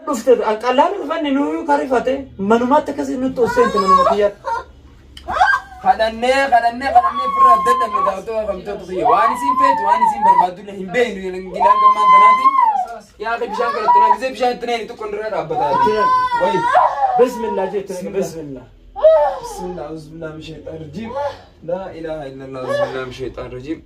dhufte qallaan rifanne nuyyuu kan rifate manumatti akkasii nutti ol seente manuma kiyyaatti. Kadhannee kadhannee kadhannee firraa dadhabne daawwattoota kabajamtoota kiyya. Waan isiin feetu waan isiin barbaaddu hin beeknu gilaan gammaan tanaatiin. Yaa akhi bishaan kana itti naqi gisee bishaan itti naqi xiqqoo irra dhaabbataa. Wayi. Bismillah jee itti naqi bismillah. Bismillah auzubillah min shaytaan rajiim. Laa ilaaha illallah auzubillah min shaytaan rajiim.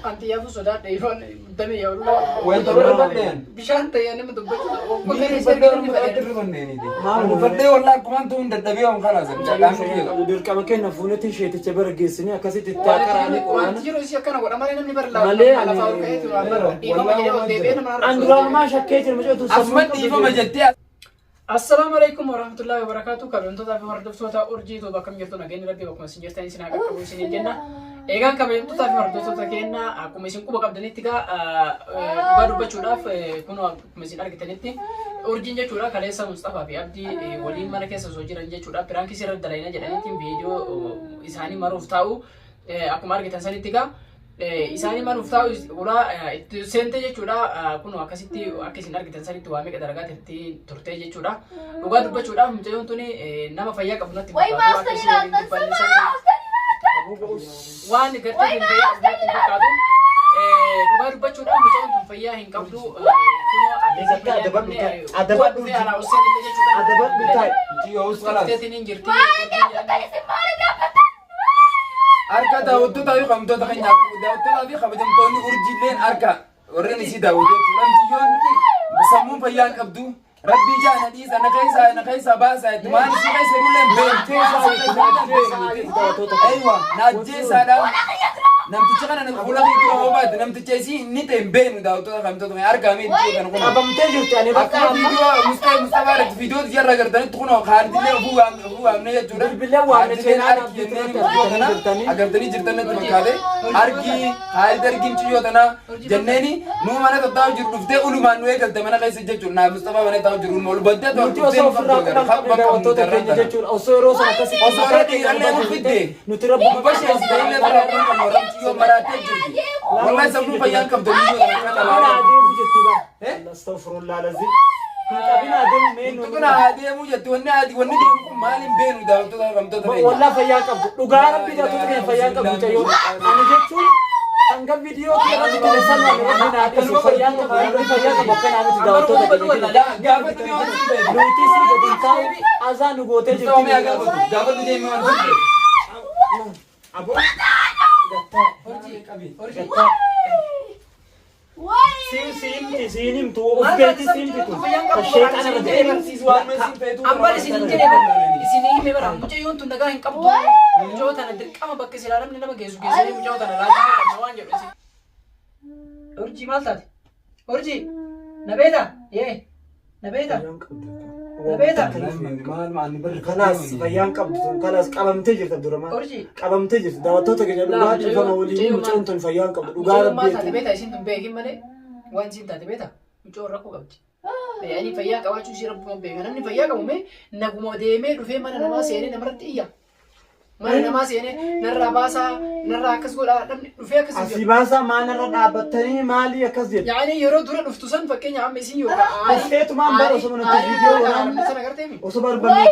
Anti yaafu sodaadha yeroon damee yaa'u. Wanta bira fadheen. Bishaan ta'ee nama dubbachuu. Ni rifadhee orma irratti rifanneeniti. Rifadhee wallah akkumaan ta'uun dadhabee on kalaas. Cadhaan kiyya. Dirqama kenna fuunetti sheeticha bira geessanii akkasitti itti haa Wanti jiru isii akkana godha malee namni bara Malee lafaa ol ka'ee jiru bara dhiifama jedhee ol deebi'ee nama An duraanumaa shakkee jira mucaa Asuma dhiifama jettee Assalaamu alaikum warahmatullahi wabarakatuh. Kabajamtootaa fi hordoftoota urjii tuuba akkam jirtu nageenyi rabbii bakkuma isin jirtan isin haa qaqqabu isiniin jenna. Egaan kabajamtootaa fi hordoftoota keenya akkuma isin quba qabdanitti egaa dhugaa dubbachuudhaaf kunoo akkuma isin argitanitti urjiin jechuudha kaleessa Mustafaa fi Abdii waliin mana keessa osoo jiran jechuudha piraankii sirra dalayna jedhaniitiin viidiyoo isaanii maruuf taa'u akkuma argitan sanitti egaa isaanii maruuf taa'u ulaa itti seente jechuudha kunoo akkasitti akka isin argitan sanitti waa meeqa dalagaa turte turte jechuudha dhugaa dubbachuudhaaf mucayyoon tuni nama fayyaa qabu natti Way fakkaatu akka isin waliin dubbanne sanitti waan gartee hin fayyaa qabdu natti hin fakkaatu. Dhugaa dubbachuudhaaf mucaan tun fayyaa hin qabdu. Kunoo akka isin fayyaa hin qabne Adabadhu. dhufee alaa Hussein illee jechuudha. Adabadhu taa'i. Yoo us kalaas. Turteetiin hin jirti. Harka daawwattootaa fi kabajamtoota keenya daawwattootaa fi kabajamtoonni urjiileen harka warreen isii daawwatu jechuudha. Mucayyoon sammuun fayyaa hin qabdu. Rabbii jaa na dhiisa na keessaa na keessaa baasaa itti maal isii keessa jirullee hin beektu. Aywa na ajjeesaadha. Namticha kana na fuula kee dura hoobaati namticha isii inni ta'e hin beeknu daawwattoota kabajamtoota keenya harka mee itti kan kun. Qabamtee jirti ani bakka Akkuma amma viidiyoo Mustafaa Mustafaa irratti viidiyoo jarra agartanitti kunoo kaardillee ofuu waamne ofuu waamne jechuudha. Bilbilee waamne Kaardileen seenaa argi jennee viidiyoo kana jirtanii. agartanii jirtan natti fakkaate argi kaardi argi mucayyoo tanaa jenneeni nuu mana tattaa'u jiru dhuftee ulumaan nu eegalte mana keessa jechuudha. Naa Mustafaa mana taa'u jiru ol baddee to'atu Nuti osoo ofirraa quban qabne daawwattoota keenya jechuudha. Osoo yeroo sana akkasitti Osoo irra dhiirallee nu fidde. nuti rabbi Dubbasheessite illee irraa quban qabne warra mucayyoo maraattee jirti. Wallahi sammuu fayyaan qabdu mucayyoo kana Qabina kana adeemu jetti bara. Eh? Astaghfirullah lazim. Hin qabina adeemu mee nu. Tuqina adeemuu jetti wanni adi wanni deemu kun maal hin beenu daawwattoota kabajamtoota keenya. Wallah fayyaa qabdu. Dhugaa rabbi daawwattoota keenya fayyaa qabdu mucayyoo. Ani jechuun hanga viidiyoo kee irratti telesan waan rabbi naa dhiisu fayyaa qabdu. Namni fayyaa qabu akkanaa miti daawwattoota keenya. Gaafadhu mee waan si beeku. Nuti si gadi hin taa'u azaa nu gootee Mustafa mee jirti. gaafadhu gaafadhu deemee waan si beeku. Aboo. Gattaa. Gattaa. Siin siin siin himtu of beekti siin himtu. Sheexana irra jedhee. Ambal isin hin jedhe bara. Isin hime bara. Mucayyoon tun nagaa hin qabdu. Mucayyoo tana dirqama bakka silaa namni nama geessu geessanii mucayyoo tana laallaa qabna waan jedhu isin. Urjii maal taate? Urjii na beektaa? Yee na beektaa? Na beektaa? Kalaas fayyaan qabdu tun kalaas qabamtee jirta dura maal Urjii. qabamtee jirti daawwattoota keenya dhugaa Laa, dhiifama waliin mucayyoo mucaan tun fayyaan qabdu dhugaa Mucayyoon maal rabbi taate beektaa? Isin tun beekin malee waan isin taate beektaa? Mucayyoon rakkoo qabdi. Yaani fayyaa qabaachuu ishee rabbuma beeka. Namni fayyaa qabu mee naguma deemee dhufee mana namaa seenee namarratti iyya. Mana namaa seenee narraa baasaa narraa akkas godhaa namni dhufee akkas hin Asii jedhu. baasaa maalirra dhaabbattanii maalii akkas jedhu. Yaani yeroo dura dhuftu san fakkeenya amma isin yookaan Dhufteetumaan bara osoo nuti viidiyoo waraabnu sana agartee osoo barbaanne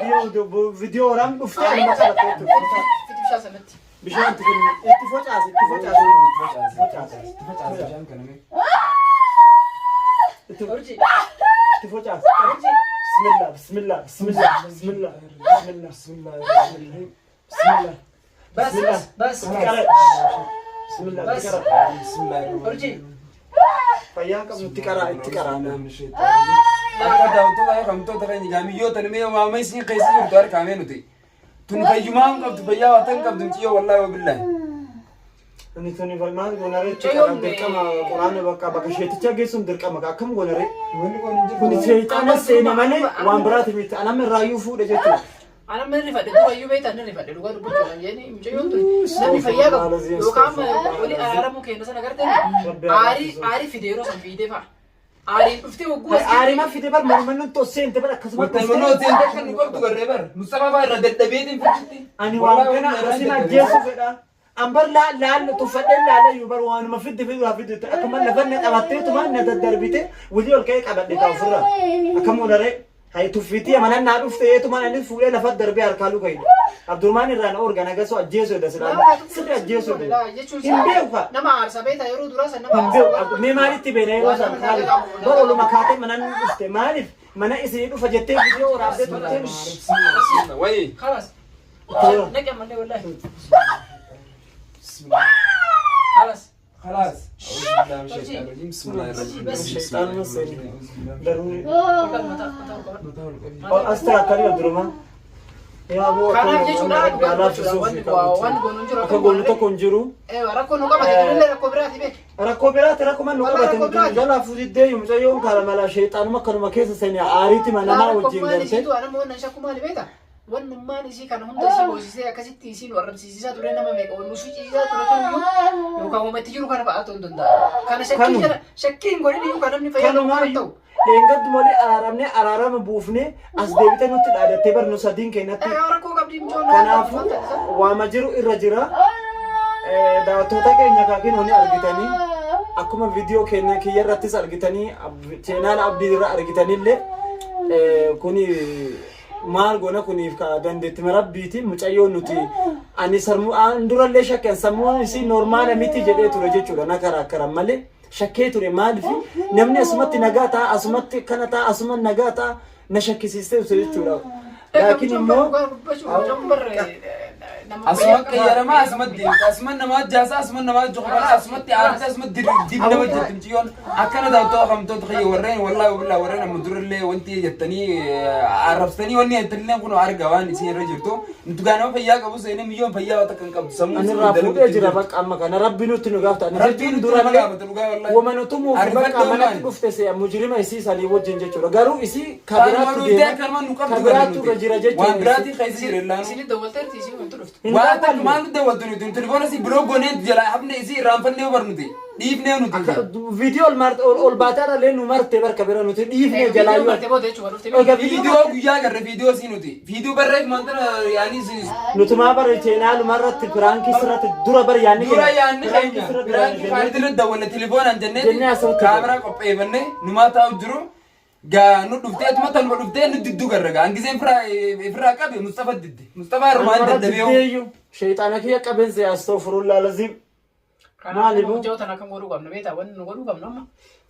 viidiyoo waraabnu dhuftee anuma qabatte jechuudha. fiti bishaan sanatti. Bishaan itti kennu itti focaase itti focaase itti focaase Itti facaase bishaan kana mee. itti Urjii. itti focaase. Bismillah bismillah bismillah bismillah bismillah Bismillah bismillah. bismillah Bas Bismillah. bas. Itti qara. Bismillah itti Bas. qara. Bismillah. Urjii. Fayyaa qabdu itti qara itti qara. Akka daawwattoota kabajamtoota keenya gaamiyyoota mee waama isin keessa jirtu harkaa mee nuti. Tun fayyumaa hin qabdu fayyaa waan hin qabdu mucayyoo wallaahi wabillaahi. Inni tuni maal goonaree itti qara dirqama quraana bakka bakka sheeticha geessuun dirqama akkam goonaree. Wanni kun hin jiru. Kun seexana seene malee waan biraati miti. Anam irraayyuu fuudhe jechuudha. Ana mana rifadhe dura iyyuu beektaa ni rifadhe dhugaa dubbachuudhaan jedhanii mucayyoon tun namni fayyaa qabu yookaan wali araaramuu keenya sana agartee aarii aarii fide yeroo san fiidee fa'a. Aariin dhuftee wagguu as Aarima fide bar mormannoon tosseen bar akkasuma Wanta manoo seente kan nu qabdu garree bar. Mustafa fa'aa irra dadhabeetiin fichitti. Ani waan kana asin ajjeesu fedha. Ambar laal tuffadheen laalayyuu bar waanuma fiddi fiddu haa fiddu akkuma lafa na qabatteetuma na daddarbite wulii ol ka'ee qabadhe taa ofirraa. Akkam olaree hay tuffiitii amanan naa dhufte eetuma anis fuudhee lafa darbee harkaa luka hidhe. Abdurmaan irraa na orga nagasoo ajjeesuu edda silaa sirri ajjeesuu edda. Hin beeku kaa. Nama aarsa beektaa yeroo duraa san nama Hin beeku. Mee maalitti beena yeroo san maaliif? Bar oluma kaatee manan dhufte maaliif? Mana isinii dhufa jettee viidiyoo waraabdee turte. Wayi. Khalas. Naqi ammallee wallaahi. Khalas. خلاص أعوذ بالله من الشيطان الرجيم بسم الله الرحمن الرحيم Shayxaan maseeni. Daruu. Mataa mataa qabadhu. Asxaa akkamii Abdurrahman? Yaa aboo Kanaaf jechuudha dhugaa dubbachuudha wanni wanni goonu hin jiru. Akka goonu tokko hin jiru. Rakkoo nu qabate kunillee rakkoo biraati beeki. Rakkoo biraati rakkoo nu Walaa qabate rakkoo nuti biraati. jalaa fuudiddee mucayyoon kaala mala sheexaanuma akkanuma keessa seeni aariitti namaa wajjin Rakkoo galtee. isiitu anamma wannan shakku maali beektaa? Wannummaan isii kana hunda isii boosisee akkasitti isii nu arrabsiisaa ture nama meeqa nu suciisaa ture kamiyyuu yookaan uumatti jiru kana fa'aa ta'uu hin danda'a. Kana shakkii Kanuma. jala shakkii hin godhin iyyuu kan namni fayyadamu kan Kanumaayyuu ta'u. dheengaddu malee araaramnee araarama buufnee as deebitee nutti dhaadattee barnu sadiin keenyatti. Rakkoo qabdi mucoon. Kanaafuu waama jiru irra jira. Daawwattoota keenya kaakiin honi argitanii akkuma viidiyoo keenya kiyya irrattis argitanii cheenaala abdii irra argitanillee kuni maal goona kuniif ka dandeettima rabbiiti mucayyoo nuti ani sarmuu an durallee shakken sammuun isii normaala miti jedhee ture jechuudha na karaa karan malee shakkee ture. Maaliif namni asumatti nagaa ta'a, asumatti kana ta'a, asuma nagaa ta'a na shakkisiistee ture jechuudha. Laakiin immoo Asuma qayyaramaa asumatti deemta asuma namaa jaasa asuma namaa joqolaa asumatti aarta asumatti dib nama jirti mucayyoon akkana daawwattoota kamtoota kiyya warreen wallaahi wabillaa warreen amma durallee wanti jettanii arrabsitanii wanni jettanillee kun arga waan isin irra jirtu nuti gaa nama fayyaa qabu seenee miyyoon fayyaa waan takka hin qabdu sammuu Ani irraa fuudhee jira bakka amma kana rabbi nutti nu gaafata. Ani Rabbi jechuun nutti nama durallee gaafata dhugaa wallaahi. wama nu tumuuf bakka Arifadhoo manatti maali? dhufte se'a mujrima isii sanii wajjin jechuudha. Garuu isii ka Kan biraattu warri deema kanuma nu qabdu ka biraattu irra jira waan jechuudha. biraatiin keessa jira illaanu. Isin dawwalteerti isin wanti dhuftu. Hin Waan takka daawwanne. maal nu daawwattu nuti telefoona si biroo goonee jalaa hafne isii irraanfannee bar nuti dhiifnee nuti. Viidiyoo ol marte ol baatee irra nu marte barka bira nuti dhiifne jalaa Viidiyoo yoo. marte booda jechuudha dhufte. Egaa viidiyoo Viidiyoo guyyaa agarre viidiyoo sii nuti viidiyoo barreef maantana yaanii si Nutumaa bara cheenaaluma irratti piraankii sirratti dura bar yaanni dura yaanni piraankii keenya sirratti piraankii yaanni Khaalid irra daawwanne telefoonaan jennee jennee asirratti kaameraa qopheeffanne numaa taa'u jiru gaa nu dhuftee atuma tanuma dhuftee nu didduu garra gaa hangiseen firaa qabe Mustafa didde Mustafa irrumaan Anumara dadhabee diddeeyyu sheexaana kiyya qabeensa astaghfirullah lazim. Kanaaf mucoo tana akkam godhuu qabna beektaa? Wanni nu godhuu qabnu amma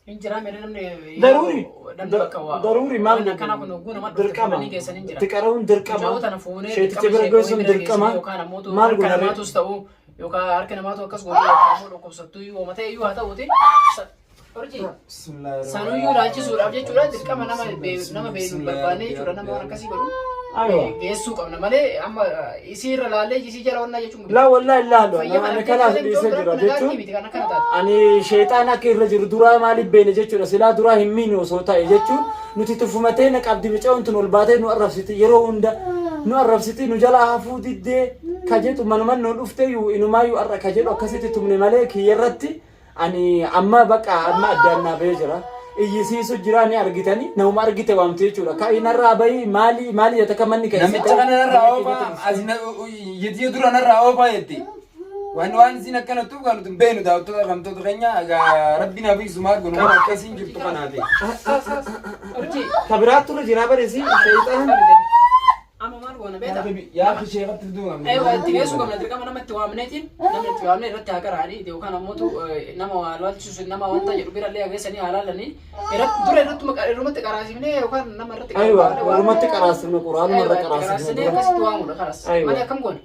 hin jiraa mere namni Daruuri namni bakka waa daruuri maal wanni akkana kun hogguu nama dhufte dirqama fuudhanii geessan hin jira. itti qara'uun dirqama Mucoo tana fuunee sheeticha dirqama bira ishee geessuun bira dirqama geessine yookaan ammoo maal harka godhare namaatus ta'u yookaan harka namaatu akkas godhu yookaan ammoo dhukkubsattuu yooma ta'e iyyuu haa ta'uuti. Urjii sanuyyuu ilaalchisuudhaaf jechuudha dirqama nama nama beenu barbaannee jechuudha nama waan akkasii godhu Aywa. geessuu qabna malee amma isii irra laallee isii jala wannaa jechuun Laa wallahi laalu Fayyaa ani kana kanaaf keessa dhiisee deemtu jira bira jechuun miti kan akkana taate. Ani sheexaan akka irra jiru duraa maaliif beene jechuudha silaa duraa hin miine osoo ta'e jechuun nuti tuffumatee na qabdi micaa'uun tun ol baatee nu arrabsiti yeroo hunda nu arrabsiti nu jalaa hafuu diddee ka jedhu manuman nu dhuftee yuu inumaayyuu arra ka jedhu akkasitti tumne malee kiyya irratti ani amma bakka amma addaan naa bahee jira. Iyyisiisu jira ni argitani namuma argite waamte jechuudha. Ka inarraa bahii maali maali jette akka manni keessa Namicha kana narraa oofaa as yetii dura narraa oofaa jetti. Waan waan isin akkana tuuf kan nuti hin beeknu daawwattoota kamtoota keenya egaa rabbi naaf ibsu maal goonu waan akkasiin jirtu kanaati. Urjii Ka biraattu irra jira baresi sheexaan. amma maal goona beektaa? Yaa kishee irratti fiduu qabna. Eewa itti geessuu qabna dirqama nama itti waamneetiin namni itti waamne irratti haa qara'anii yookaan ammoo nama waa laalchisu nama wanta jedhu birallee haa geessanii haa laalanii irratti dura irratti qaraasifnee yookaan nama irratti Aywa irratti qaraasifne quraanuma irra qaraasifne qaraasifnee dura. akkasitti waamudha karas Aywa. malee akkam goona.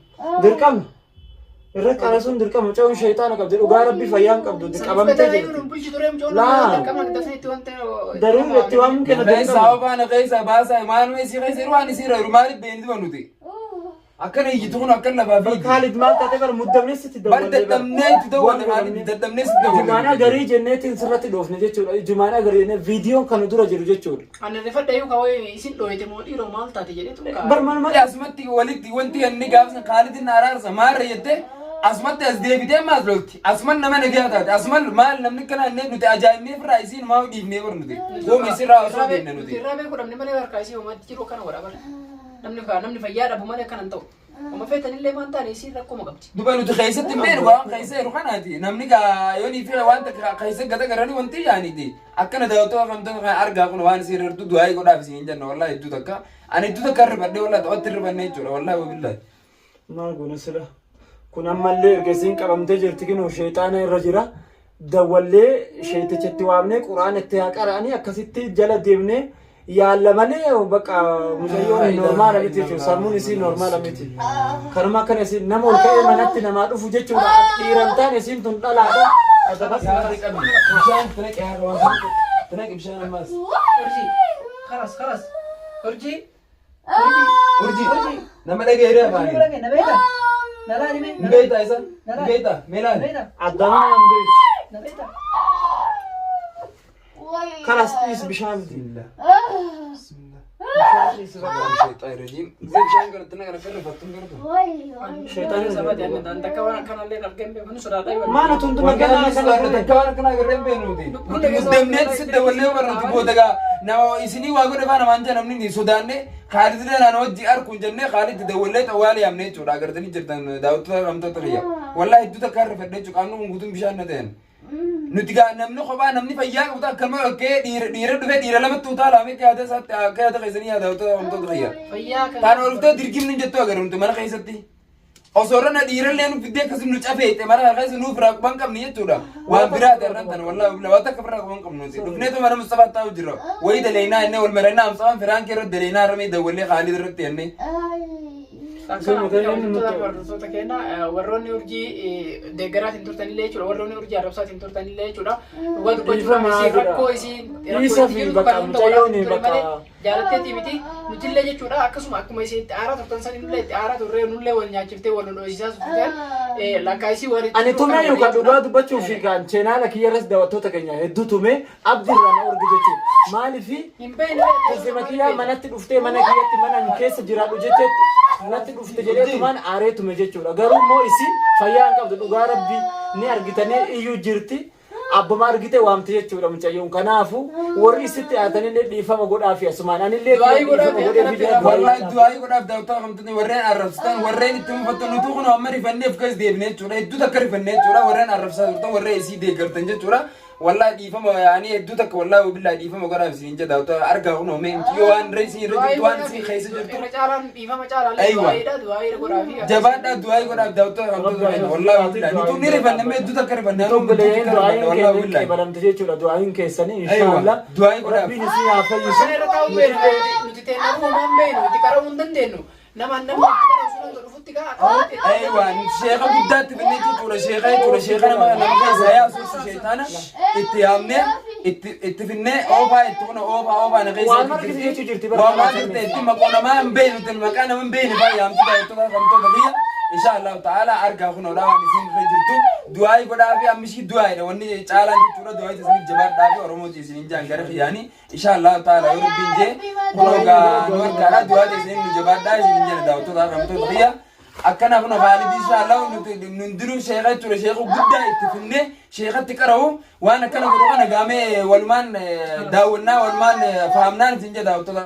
Dirqama. Irra qaraasuun dirqama mucaan sheexaana qabdi dhugaa rabbi fayyaan qabdu qabamtee jirti. Bulchi turee mucoon Laa. dirqama dafnee itti wanta Daruu itti waamuu kenna Keessa dirqama. oofaa na keessa baasaa maaluma isii keessa yeroo waan isii irra jiru maaliif beekni nuti. Akkana iyyitu kun akkana lafaa Bar fiigi. Kaalid maal taatee bar muddamnee sitti Bar dawwallee bar. dadhabnee itti dawwalle Kaalid dadhabnee sitti dawwalle. Jumaanaa garii jenneetiin sirratti dhoofne jechuudha. Jumaanaa garii jennee viidiyoon kan dura jiru jechuudha. Ani rifadha yookaan kawai isin dhooyte moo dhiiroo maal taate jedheetu Bar maal maal Asumatti walitti wanti inni gaafsan Kaalidin araarsa maarra jettee asumatti as deebitee maas lolti asuman nama nagaa taate asuman maal namni kana inni nuti ajaa'ibnee firraa isiin maa dhiifnee bar nuti goom isirraa osoo deemne nuti. Irraa beekuu dhabne malee harkaa isii homaatti jiru akkana godha bara. Namni namni fayyaa dhabu malee akkana hin ta'u. Uma feetanillee maan taane isiin rakkoma qabdi. Duba nuti keessatti hin beeknu waan keessa jiru kanaati. Namni gaa yoo ni fira waan takka keessa gata garanii wanti yaaniti. Akkana daawwattoota kamtoota kan argaa kun waan isin irratti du'aa godhaaf isin hin jenna wallahi hedduu takka. Ani hedduu takka rifadhee wallahi taphatti rifanne jechuudha wallahi wabillahi. Maal goona sila? Kun ammallee erga isiin qabamtee jirti kinoo sheexaana irra jira. Dawwallee sheeticha itti waamnee quraana itti haa qara'anii akkasitti jala deemnee yaalla malee bakka mucayyoon normaala miti jechuudha. Sammuun isii normaala miti. Kanuma akkana isiin nama ol ka'ee manatti namaa dhufu jechuudha. Dhiiran taane isiin tun dhalaadha. Yaarri qabi. Bishaan itti naqi yaarri waan itti naqi bishaan ammas. Urjii. Karas karas. Urjii. Urjii nama dhaga'ee afaanii. Na beekta? Na laali mee? Hin beektaa isa? Hin beektaa? Mee laali. Addamaa hin beektu. Na beekta? Kalas dhiis bishaan. Bismillah. Bismillah. Bishaan dhiis bakka. Shayxaan rajiim. Bishaan kanatti naqan akka rifattu hin gartu. Sheexaanni Saba jaalladhaan takka waan akkanallee argeen beeku ni sodaadha. Maal utuu hin Wanti magaalaa takka waan akkanaa agarree hin beeknu nuti. Muddamneet si daballee warra nuti booda gaa nama isinii waa godhe faana waan jedhan namni ni sodaanne Khaalid illee naan hojii arkuun jennee Khaalid dawwallee xawwaala yaamne jechuudha agartanii jirtan daawwattoota ramtoota kiyya. Wallaahi hedduu takka har'a fedhe jechuudha qaamni kun guutuun bishaan na ta'an. Nuti gaa namni kophaa namni fayyaa qabu akkanuma ol ka'ee dhiira dhiira dhufee dhiira lamatti utaalaa miti yaada isaatti akka yaada keessanii yaada daawwattoota ramtoota kiyya. Fayyaa kan. Kaan ol dhuftee dirgimni hin jettu agarru nuti mana keessatti. Osoo irra na dhiirallee nu fiddee akkasii nu cafeete mana kana keessa nuuf irraa quban qabni jechuudha. Waan biraa ta'e irraan tana wallaahi bilaa waan takka irraa quban qabnu nuti. Dhufneetu mana Mustafaa taa'u jirra. Wayii daleynaa jennee wal marannaa Mustafaan firaankii irratti daleynaa irra mee dawwallee Khaalid irratti jennee. Hordoftoota keenya warroonni urjii deeggaraatiin turtanillee jechuudha warroonni urjii arrabsaatiin turtanillee jechuudha. Dhugaa dubbachuudhaaf isiin rakkoo isiin rakkoo itti jirtu kan hunda walaa ture malee jaalatteetii miti nutillee jechuudha akkasuma akkuma isin itti aaraa turtan san nullee itti aaraa turre nullee wal nyaachiftee wal dhoosisaa turte lakkaa isii wal Ani tumee yookaan dhugaa dubbachuu fi kan cheenaala kiyya irratti daawwattoota keenya hedduu tumee abdii irraa na orgi jechuudha. Maaliif hin beekne Keessuma kiyyaa manatti dhuftee mana kiyyatti mana hin keessa jiraadhu jechetti natti dhufte jedhee tumaan aaree tume jechuudha. Garuu immoo isin fayyaa hin qabdu dhugaa rabbii ni argitanii iyyuu jirti. Abbuma argite waamti jechuudha mucayyoon. Kanaafu warri isitti dhiyaatanillee dhiifama godhaafi asumaan anillee Du'aayii godhaafi, dhiifama godhee fi Wallahi du'aayii godhaaf daawwattoota kamtoonni warreen arrabsitan warreen itti mufattan nutuu kun amma rifanneef keessa deebine jechuudha hedduu takka rifanne jechuudha warreen arrabsaa turtan warreen isii deeggartan jechuudha wallahi dhiifama yaanii hedduu takka wallahi wabillahi dhiifama godhaaf isin jedha daawwattoota argaa kun hoomee yoo waan irra isin irra jirtu waan isin keessa jirtu Irra caalaan dhiifama caalaa Aywa. du'aayiidha du'aayii godhaafi. jabaadhaa du'aayii godhaaf daawwattoota kamtoota keenya wallahi wabillahi nutuu ni rifanne mee hedduu takka rifanne Itoo bileen du'aayin wallahi keenya wabillahi qeebalamte jechuudha du'aayin keessanii Aywa, inshaallah du'aayi godhaaf. rabbiin isin haa fayyisu Kana irra taa'uu beeknu nuti teennee uumaan beeknu itti qara'uu hin dandeenyu. Nama namni itti qara'u sun hanga dhufutti gaa akkamitti. Aywa, sheeka guddaatti finnee jechuudha. Sheeka jechuudha. Sheeka nama nama keessa yaasu sheexaana itti yaamnee itti itti finnee oofaa itti kuna oofaa oofaa na keessa. Waan margite jechuu jirti bara Waan kanaa margite itti maqoo namaa hin beeknu itti maqaa nama hin beekne faa yaamtu daawwattoota kamtoota biyya. Insha Allah ta'ala argaa kun odaa waan isin irra jirtu du'aayi godhaa fi ammishii du'aayidha wanni caalaan jechuudha du'aayi isin jabaadhaa fi Oromoo isin hin jaan gara kiyyaanii Insha Allah ta'ala yoo rabbiin jee kunoo gaa nu harkaadha du'aa teessanii nu jabaadhaa isin hin jedha daawwattoota kamtoota biyya akkana kun Khaalid insha Allah nuti nundinuu sheeka jechuudha sheeka guddaa itti finnee sheekatti qara'u waan akkana godhu kana gaamee walumaan daawwannaa walumaan fahamnaan isin jedha daawwattoota.